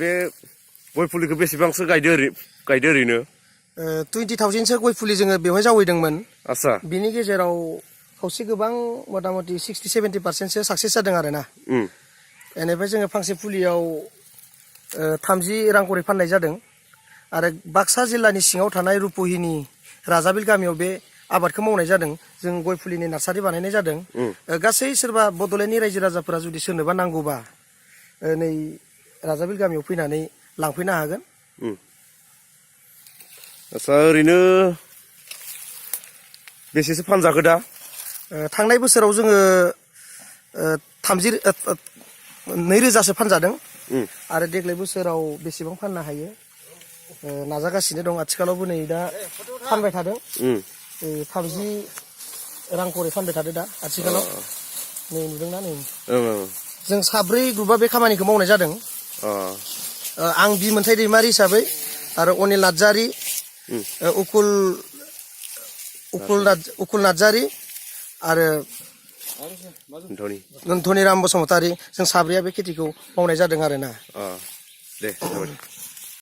बे गय फुलिखौ बेसेबांसो गायदो ओरैनो 20,000सो गय फुलि जोङो बेवहाय जावैदोंमोन आच्छा बिनि गेजेराव खावसे गोबां मथा-मथि 60-70% साक्सेस जादों आरोना बेनिफ्राय जोङो फांसे फुलियाव 30 रां करि फाननाय जादों आरो बाक्सा जिल्लानि सिङाव थानाय रुपहिनी राजाबिल गामियाव बे आबादखौ मावनाय जादों जों गय फुलिनि नार्सारि बानायनाय जादों गासै सोरबा बड'लेण्डनि रायजो राजाफोरा जुदि सोरनोबा नांगौबा नै राजाबिल गामियाव फैनानै लांफैनो हागोन आच्छा ओरैनो बेसेसो फानजाखो दा थांनाय बोसोराव जोङो 2,000सो फानजादों आरो देग्लाय बोसोराव बेसेबां फाननो हायो नाजागासिनो दं आथिखालावबो नै दा फानबाय थादों 30 रां करि फानबाय थादों दा आथिखालाव नै नुदोंना नै जों साब्रै ग्रुपआ बे खामानिखौ मावनाय जादों आं बिमोन्थाय दैमारि हिसाबै आरो अनिल नार्जारि उकुल नार्जारि आरो धनिराम बसुमतारि जों साब्रैया बे खेथिखौ मावनाय जादों आरोना दे